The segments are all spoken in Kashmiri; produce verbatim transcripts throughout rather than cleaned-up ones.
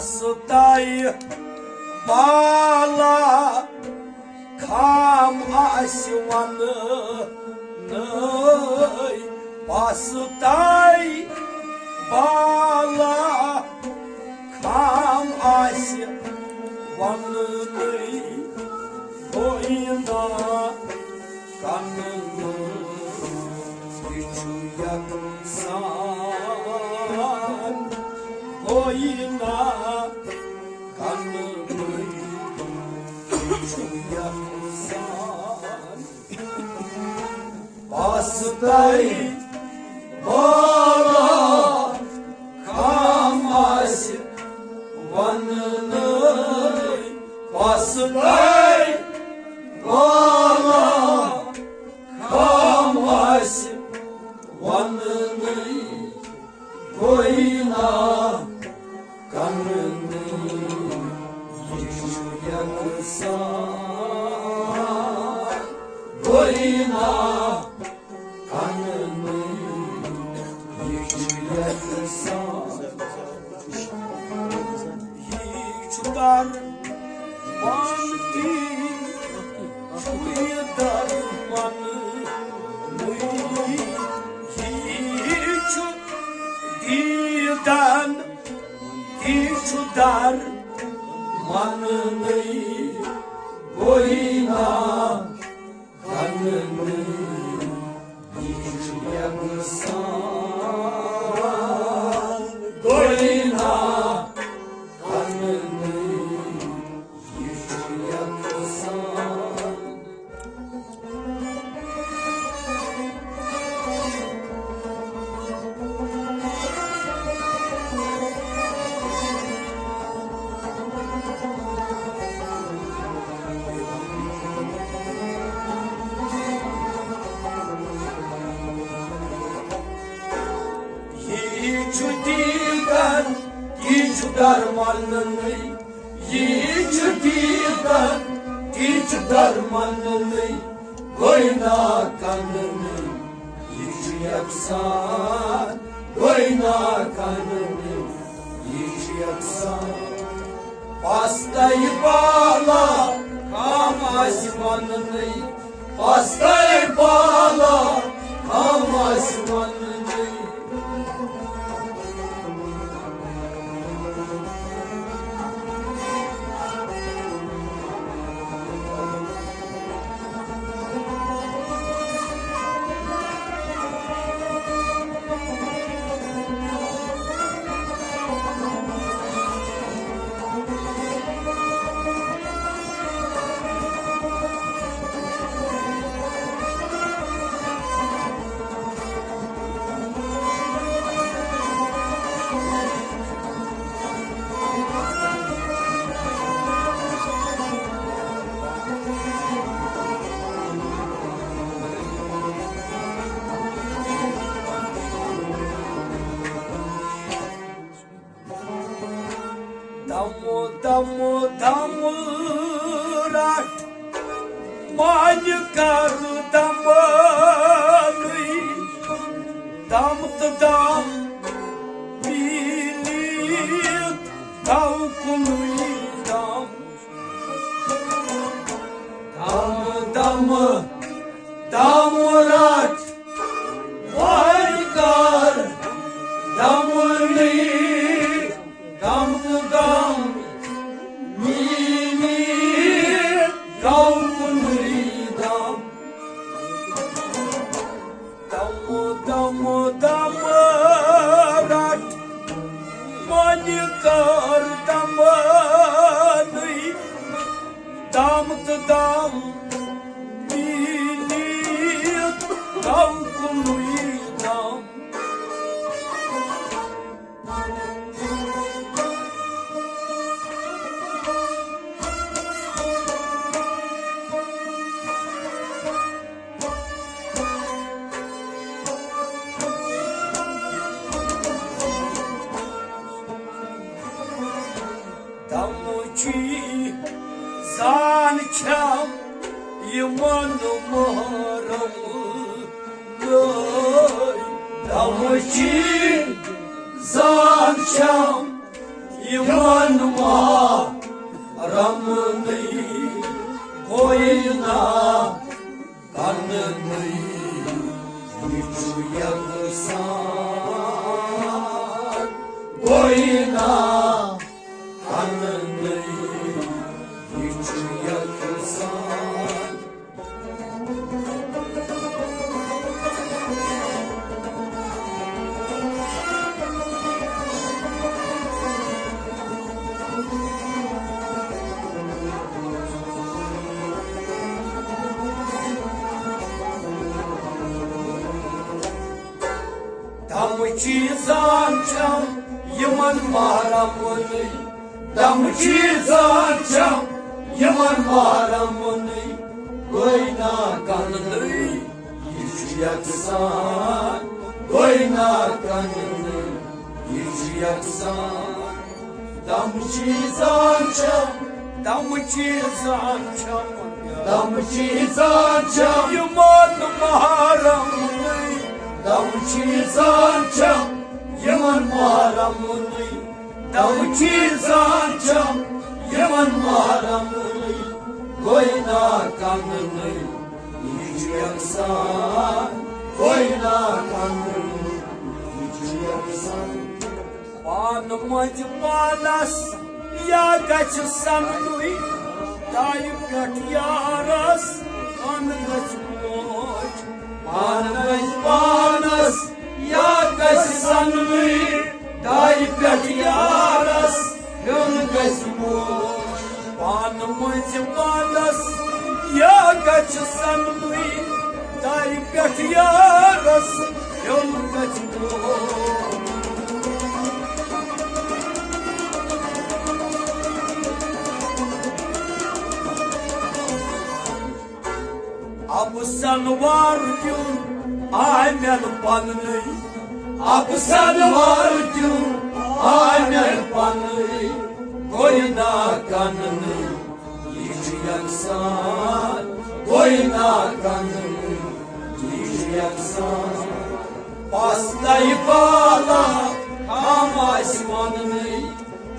ستاے بالا خام آسہِ وننَے، پستاے بالا خام آسہِ وننَے، گوینا کنہٕ یہِ چھُ یکسان، گوینا کنہٕ یہِ چھُ یکسان۔ پستاے بالا خام آسہِ وننَے، پستاے بالا خام آسہِ وننَے، گوینا کنہٕ یہِ چھُ یکسان، گوینا کنہٕ یہِ چھُ یکسان۔ یہِ چھُ درمان، تی چھُ یہِ درمان، یہِ چھُ دیدن، تی چھُ درمان، گوینا کنہٕ یہِ چھُ یکسان، گوینا کنہٕ یہِ چھُ یکسان۔ یہِ چھُ دیدن، یہِ چھُ درمانٕے۔ یہِ چھُ دیدن، یہِ چھُ درمانٕے۔ گوینا کنہٕ یہِ چھُ یکسان، گوینا کنہٕ یہِ چھُ یکسان۔ پستاے بالا خام آسہِ وننَے، پستاے بالا خام آسہِ وننَے۔ دمہٕ دمہٕ دمہٕ رٹھ، مانہِ کر دمہٕ نٕے، دم تہٕ دم میٖلِتھ گوٚو کُنُے دم۔ دم دم دم رٹھ، وارٕ کر دم نٕے، دم تہٕ دم میٖلِتھ گوٚو کُنُے دم۔ دم دم دم رٹھ، مانہِ کر دم نٕے، دم تہٕ دم میٖلِتھ گوٚو کُنُے دم۔ دمہٕ چھی زان چھم یِمن محرم نٲے۔ دمہٕ چھی زان چھم یِمن محرمنٕے کوینا کننٕے، یہِ چھُ یکسان۔ کوینا کننٕے، یہِ چھُ یکسان۔ تم چیزان چھم یمن محرمنٕے، تم چیزان چھم یمن محرمنٕے، گوینا کننٕے، یہِ چھُ یکسان۔ گوینا کننٕے، یہِ چھُ یکسان۔ تم چیزان چھم، تم چیزان چھم، تم چیزان چھم یمن محرمنٕے، تم چیزان چھم یمن محرمنٕے، تم چیزان چھم یمن محرمنٕے، گوینا کننٕے، یہِ چھُ یکسان۔ گوینا کننٕے، یہِ چھُ یکسان۔ پانہٕ مٔنٛزۍ پانس یا گژھِ سننُے، دایہِ پٮ۪ٹھ یارس کن گژھِ موج۔ پانہٕ مٔنٛزۍ پانس یا گژھِ سننُے، دایہِ پٮ۪ٹھ یارس ہیوٚن گژھِ موج۔ پانہٕ مٔنٛزۍ پانس یا گژھِ سننُے، دایہِ پٮ۪ٹھ یارس ہیوٚن گژھِ موج۔ افسانہٕ وار دیُن آے مےٚ پننُے، افسانہٕ وار دیُن آے مےٚ پننُے، گوینا کننٕے، یہِ چھُ یکسان۔ گوینا کننٕے، یہِ چھُ یکسان۔ پستَے بالا ہم آسہِ وننٕے،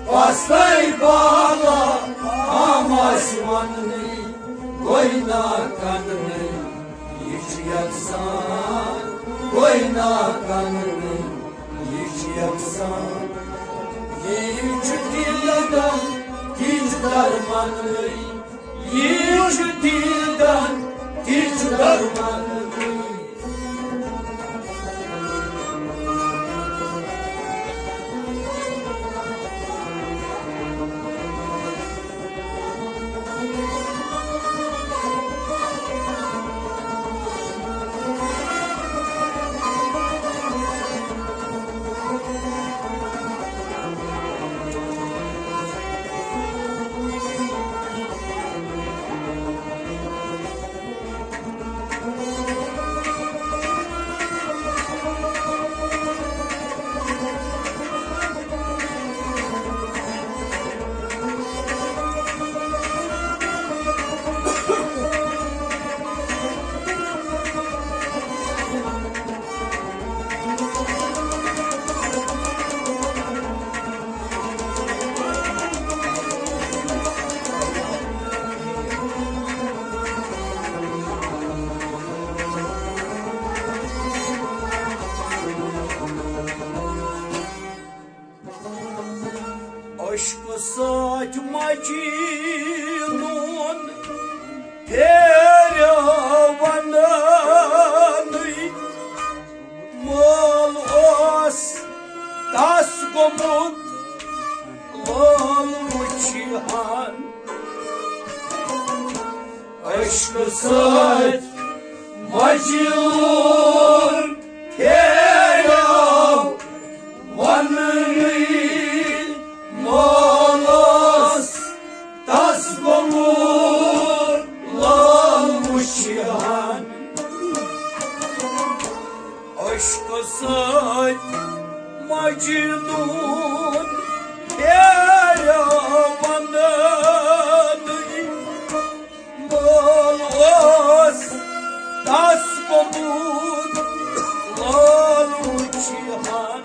پستَے بالا ہم آسہِ وننٕے، گوینا کننٕے، یہِ چھُ یکسان۔ گوینا کننٕے، یہِ چھُ یکسان۔ یہِ چھُ دِلدار، یہِ چھُ درمنٕے، یہِ چھُ دِلدار، یہِ چھُ درمنٕے۔ عشقہٕ سۭتۍ مجنون پھیرٮ۪و وننٕے، مول اوس تس گوٚمُت لال وُچھِ ہن۔ عشقہٕ سۭتۍ مجنون پھیرٮ۪و وننٕے، مول اوس تس گوٚمُت لال وُچھِ ہن۔ عشقہٕ سۭتۍ مجنون پھیرٮ۪و وننٕے، مول اوس تس گوٚمُت لال وُچھِ ہن۔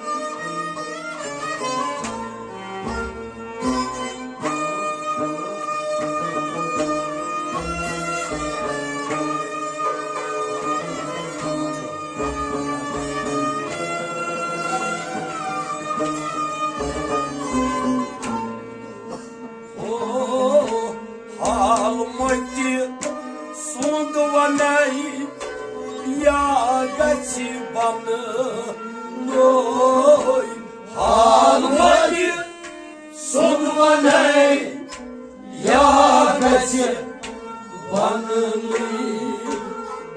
نوے حال وۄنۍ سُنٛد وَنے، یا گژھِ بننُے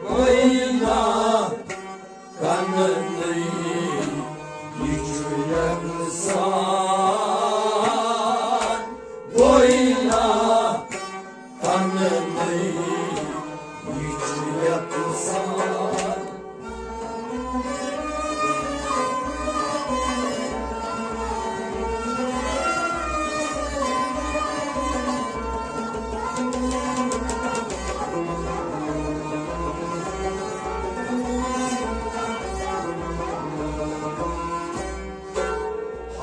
گوٚینا کننُے، یہِ چھُ یکسان گوٚینا کننُے، یہِ چھُ یکسان۔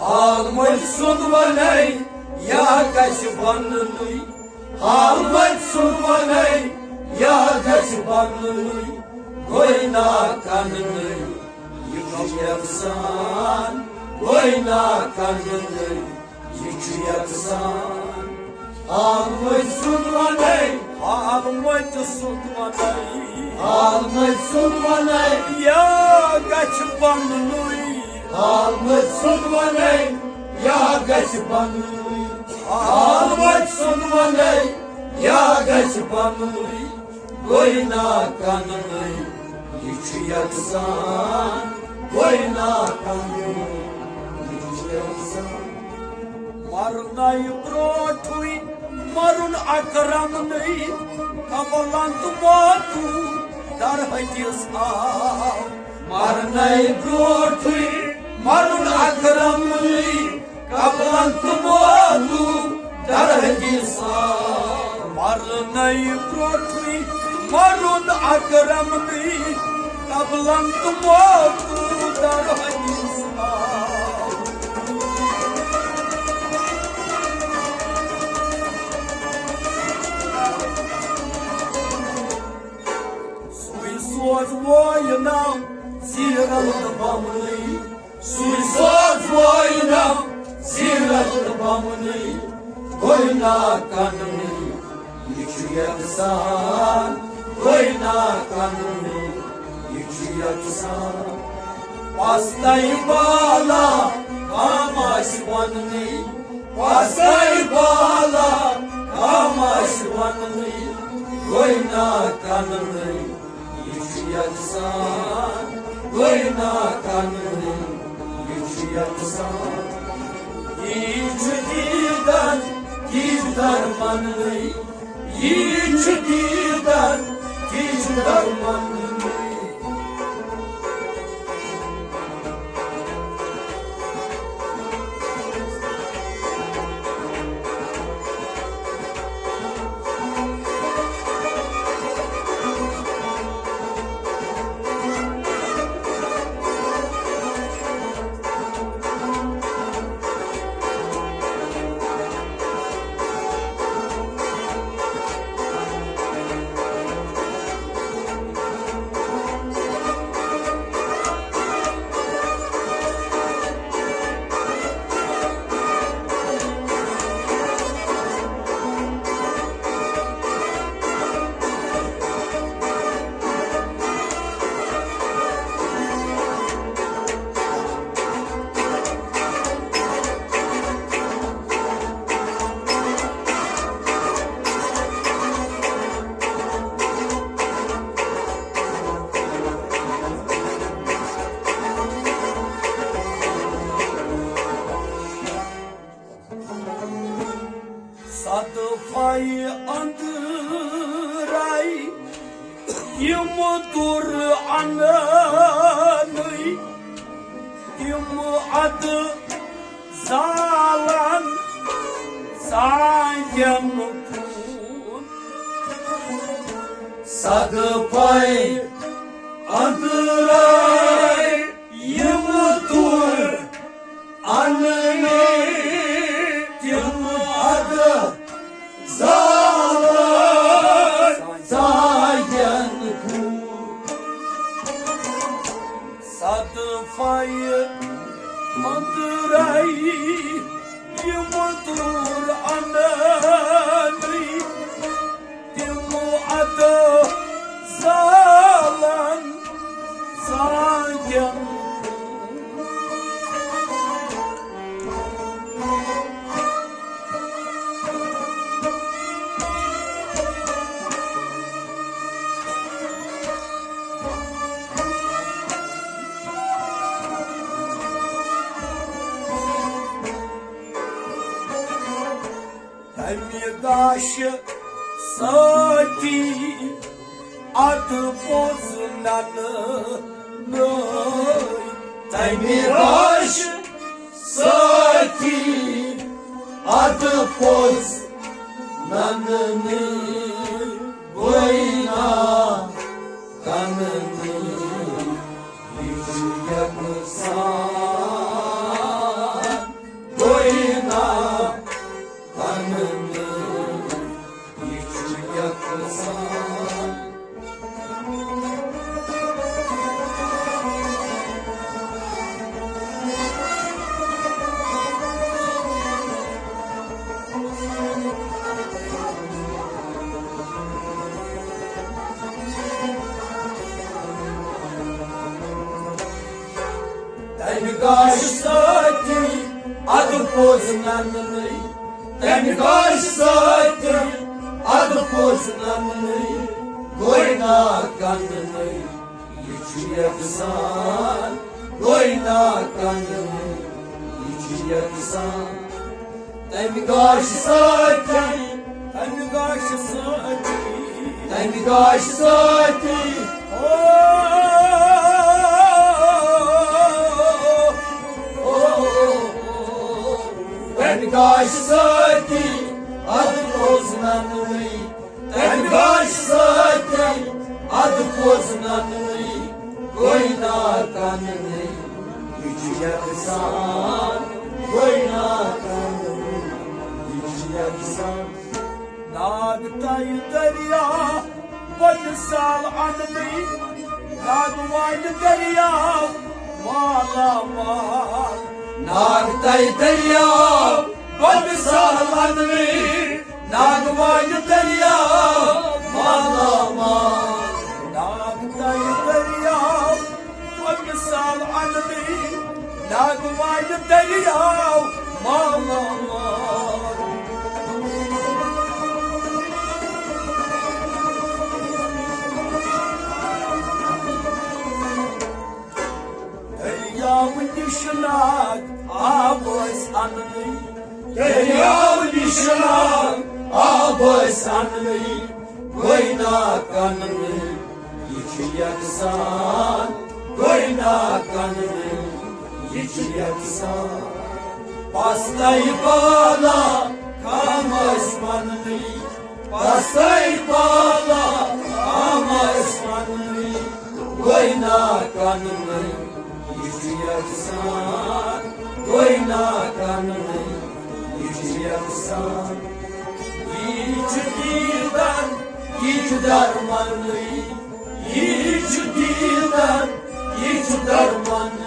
حال مٔلۍ سُنٛد وَنے، یا گژھِ وَننُے۔ حال مٔلۍ سُنٛد وَنے، یا گژھِ وَننُے۔ گوٚینا کننُے، یہِ چھُ یکسان۔ گوٚینا کننُے، یہِ چھُ یکسان۔ حال مٔلۍ سُنٛد وَنے۔ حال مٔلۍ سُنٛد وَنے۔ حال مٔلۍ سُنٛد وَنے۔ یا گژھِ بننُے۔ حال مٔلۍ سُنٛد وَنے۔ یا گژھِ بننُے۔ حال مٔلۍ سُنٛد وَنے۔ یا گژھِ بننُے۔ گوٚینا کننُے، یہِ چھُ یکسان۔ گوٚینا کننُے، یہِ چھُ یکسان۔ مرنَے برٛونٛٹھٕے مرُن اکرمنٕے، قبلن تہٕ موتوٗ در حدیث آو۔ مرنَے برٛونٛٹھٕے مرُن اکرمنٕے، قبلن تہٕ موتوٗ در حدیث آو۔ مرنَے برٛونٛٹھٕے مرُن اکرمنٕے، قبلن تہٕ موتوٗ در حدیث آو۔ سُے سوز وٲے ناو زیٖرن تہٕ بمنٕے۔ سُے سوز وٲے ناو زیٖرن تہٕ بمنٕے۔ گوٚینا کننُے، یہِ چھُ یکسان۔ گوٚینا کننُے، یہِ چھُ یکسان۔ پستَے بالا کم آسہِ وننٕے۔ پستَے بالا کم آسہِ وننٕے۔ گوٚینا کننُے، یہِ چھُ یکسان۔ گوٚینا کننُے، یہِ چھُ یکسان۔ یہِ چھُ دیٖدن، دیٖدن مننُے۔ یہِ چھُ دیٖدن، دیٖدن مننُے۔ صدفے اندرے یِم دوٗر اننٕے، تِم ادٕ زالن زانگن خوٗن۔ صدفے اندرے یِم دوٗر اننٕے، تِم ادٕ زالن زانگن خوٗن۔ صدفے اندرے یِم دوٗر اننٕے، تِم ادٕ زالن زانگن گاشہِ سۭتی اَدٕ پوٚز ننہٕ نٲے۔ تَمہِ گاشہِ سۭتی اَدٕ پوٚز ننہٕ نٲے۔ گوٚے نا کنہٕ نٲے۔ یہِ چھُ یکسان۔ گوٚے نا کنہٕ نٲے۔ یہِ چھُ یکسان۔ تَمہِ گاشہِ سۭتی اَدٕ پوٚز ننہٕ نٲے۔ تَمہِ گاشہِ سۭتی اَدٕ پوٚز ننہٕ نٲے۔ گوٚے نا کنہٕ نٲے۔ یہِ چھُ یکسان۔ گوٚے نا کنہٕ نٲے۔ یہِ چھُ یکسان۔ تَمہِ گاشہِ سۭتی، تَمہِ گاشہِ سۭتی، تَمہِ گاشہِ سۭتی۔ او، او، او، او۔ تَمہِ گاشہِ سۭتی اَدٕ پوٚز ننہٕ نٲے۔ تَمہِ گاشہِ سۭتۍ اَدٕ پوٚز ننہٕ نٲے۔ گوٚے نا کنہٕ نٲے۔ یہِ چھُ یکسان۔ گوٚے نا کنہٕ نٲے۔ یہِ چھُ یکسان۔ ناگ تَے دریا بہٕ مِثال اَنہٕ نٲے۔ ناگہٕ وانہِ دریا مالا مال۔ ناگ تَے دریا بہٕ مِثال اَنہٕ نٲے۔ ناگہٕ وانہِ دریا مالا مال۔ ناگ تَے دریا بہٕ مِثال اَنہٕ نٲے۔ ناگہٕ وانہِ دریا مالا مال۔ دٔریاو نِش ناگ آب ٲسۍ اَننٕے۔ دٔریاو نِش ناگ آب ٲسۍ اَننٕے۔ گوٚے نا کنہٕ نٲے، یہِ چھُ یکسان۔ گوٚے نا کنہٕ نٲے، یہِ چھُ یکسان۔ پستَے بالا کم ٲسۍ پننٕے۔ پستَے بالا کم ٲسۍ پننٕے۔ گوٚے نا کنہٕ نٲے، یہِ چھُ یکسان۔ گوٚے نا کنہٕ نٲے، یہِ چھُ یکسان۔ یہِ چھُ دیٖدن، یہِ چھُ درمنٕے۔ یہِ چھُ دیٖدن، یہِ چھُ درمنٕے۔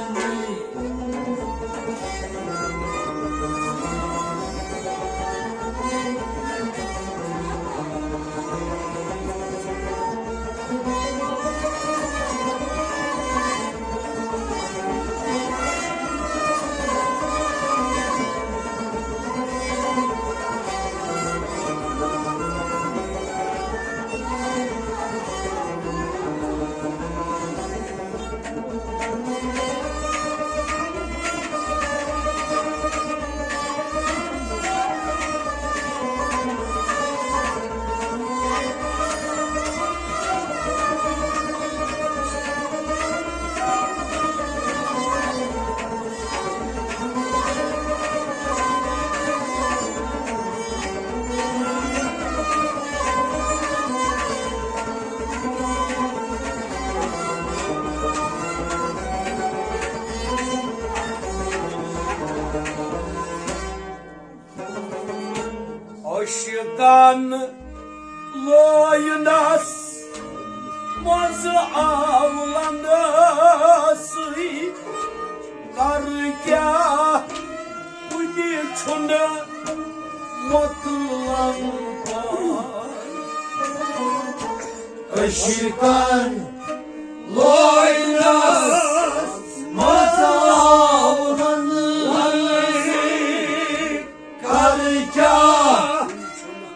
عشقن لٲینس منٛز آو لنڈسٕے، کر کیٛاہ کُنہِ چھُنہٕ مۄکلان پاے۔ عشقن لٲینس منٛز آو لنڈسٕے، کر کیٛاہ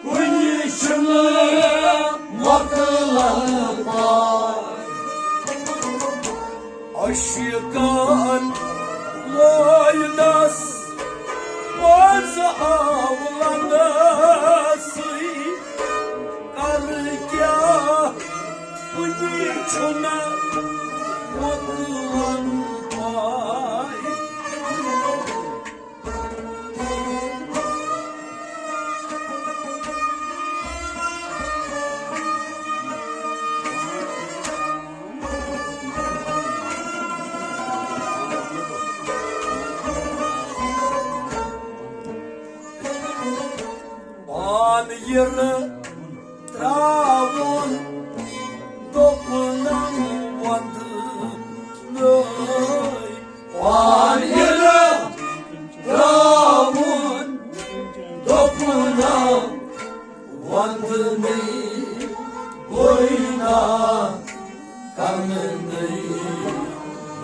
کُنہِ چھُنہٕ مۄکلان پاے۔ عشقن لٲینس منٛز آو لنڈسٕے، پان یِرٕ ترٛاوُن، دوٚپنم وَندٕ نٲے۔ پان یِرٕ ترٛاوُن، دوٚپنم وَندٕ نٔے۔ گوٚے نا کَنہٕ نٔے،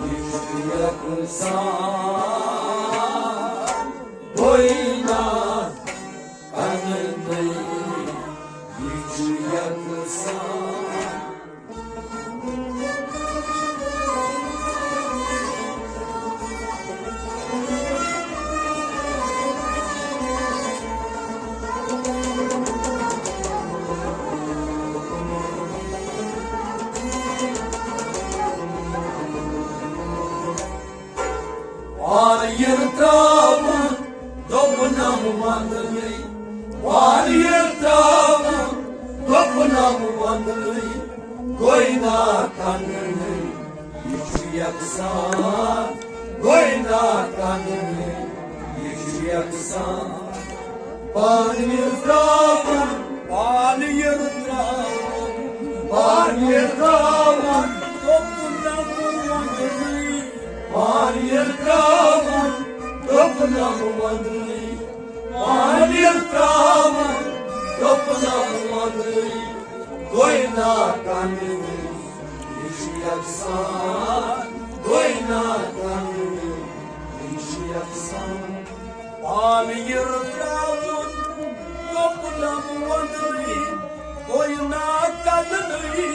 یہِ چھُ یَکسان۔ گوٚے نا کَنہٕ نٔے، یہِ چھُ یَکسان۔ پان یِرٕ ترٛاوُن، دوٚپنم وَندٕ نٔے۔ پان یِرٕ ترٛاوُن، دوٚپنم وَندٕ نٔے۔ گوٚے نا کَنہٕ نٔے، یہِ چھُ یَکسان۔ گوٚے نا کَنہٕ نٔے، یہِ چھُ یَکسان۔ پان یِرٕ ترٛاوُن، پان یِرٕ ترٛاوُن، پان یِرٕ ترٛاوُن، دوٚپنم وَندٕ نٔے۔ پان یِرٕ ترٛاوُن، دوٚپنم وَندٕ نٔے۔ پان یِرٕ ترٛاوُن، دوٚپنم وَندٕ نٔے۔ گوٚے نا کَنہٕ نٔے، یہِ چھُ یَکسان۔ گوٚے نا کَنہٕ نٔے، یہِ چھُ یَکسان۔ پان یِرٕ ترٛاوُن، دوٚپنم وَندٕ نٔے۔ گوٚے نا کَنہٕ نٔے،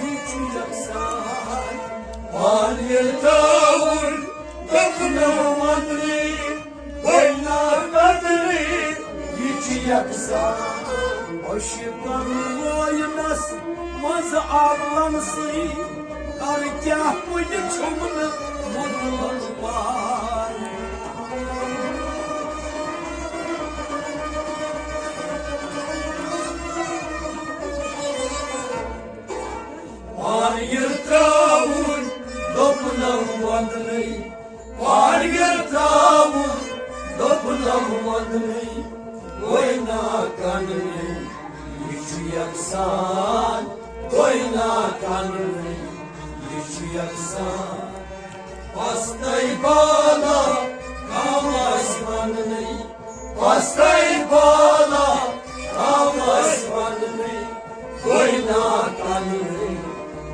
یہِ چھُ یَکسان۔ پان یِرٕ ترٛاوُن، دوٚپنم وَندٕ نٔے۔ گوٚے نا کَنہٕ نٔے، یہِ چھُ یَکسان۔ عٲشِقَن وٲیِنَس منٛز آو لَنسٕے، کَر کیٛاہ کُنہِ چھُم نہٕ مُتلَن پار۔ پان یِرٕ ترٛاوُن، دوٚپنم وَندٕ نٔے۔ پان یِرٕ ترٛاوُن، دوٚپنم وَندٕ نٔے۔ گوٚے نا کَنہٕ نٔے، یہِ چھُ یَکسان۔ گوٚے نا کَنہٕ نٔے، یہِ چھُ یَکسان۔ پستَے بالا کم آسہِ وننٕے، پستَے بالا کم آسہِ وننٕے۔ گوٚے نا کَنہٕ نٔے،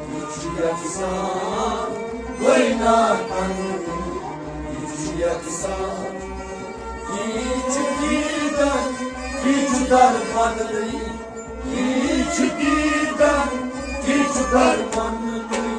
یہِ چھُ یَکسان۔ گوٚے نا کَنہٕ نٔے، یہِ چھُ یَکسان۔ یہِ چھُ دیٖدن، یہِ چھُ در وننٕے۔ یہِ چھُ دیٖدن، یہِ چھُ در وننٕے۔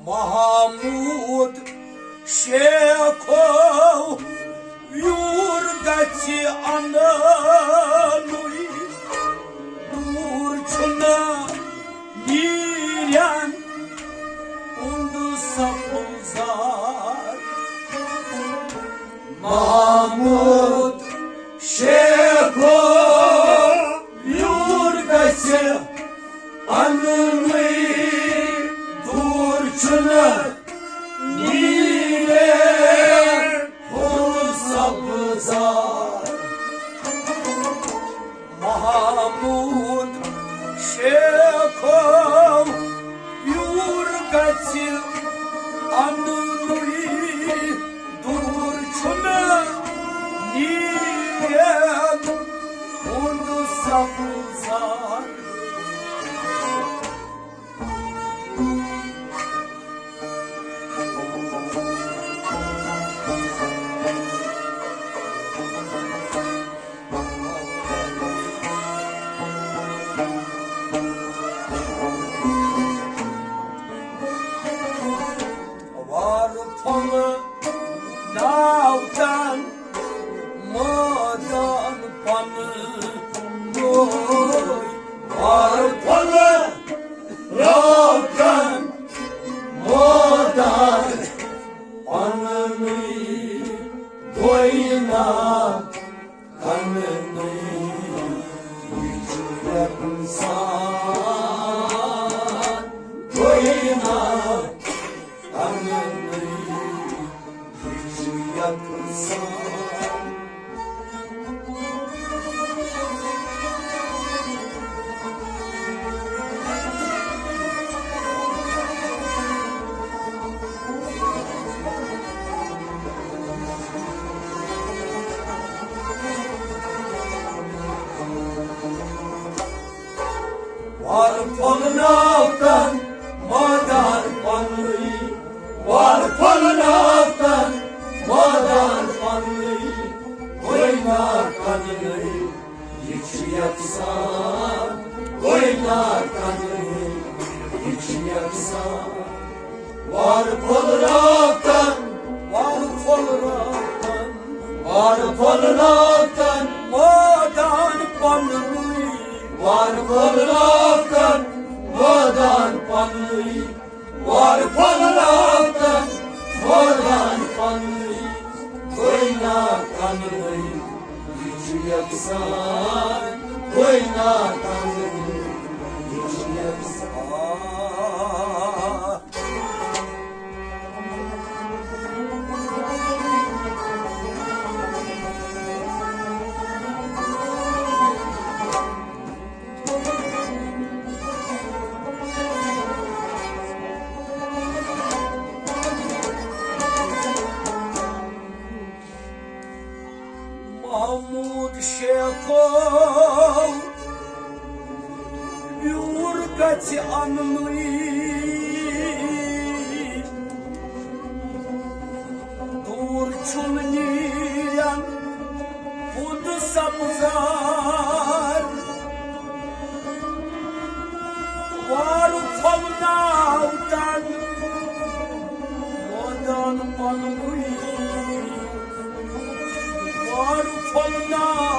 محمود شیخو یور گژھِ اننُے، دوٗر چھُنہٕ نیران ہُنٛد سبزار۔ محمود شیخو یور گژھِ اننُے، دوٗر چھُنہٕ نیران ہُنٛد سبزار۔ محمود دیکھو، یور گژھِ اَننُے، دوٗر چھُنہٕ نیٖرِتھ ہُنٛد سبزار۔ وارٕ پھۄلہٕ ناو تن مٲدان پنہٕ نوے۔ وارٕ پھۄلہٕ ناو تن مٲدان پنہٕ نوے۔ گوٚو نا کنہٕ نوے، یہِ چھُ یکسان۔ گوٚو نا کنہٕ نوے، یہِ چھُ یکسان۔ وارٕ پھۄلہٕ ناو تن مٲدان پنہٕ نوے۔ وارٕ پھۄلہٕ ناو تن مٲدان پنہٕ نوے۔ گوٚو نا کنہٕ نوے، یہِ چھُ یکسان۔ گوٚو نا کنہٕ نوے، یہِ چھُ یکسان۔ وارٕ پھۄلہٕ ناو تن، وارٕ پھۄلہٕ ناو تن، وارٕ پھۄلہٕ ناو تن مٲدان پنہٕ نوے۔ وارٕ پھۄلہٕ ناو تن مٲدان پنہٕ نوے۔ وارٕ پھۄلہٕ ناو تن مٲدان پنہٕ نوے۔ گوٚو نا کنہٕ نوے، یہِ چھُ یکسان۔ گوٚو نا کنہٕ نوے، یہِ چھُ یکسان۔ محمود شیخو، یور گژھِ اننُے، دوٗر چھُنہٕ نیرن ہُنٛد سبزار۔ وارٕ پھۄلہٕ ناو تن مٲدان پنہٕ نوے۔ وارٕ پھۄلہٕ ناو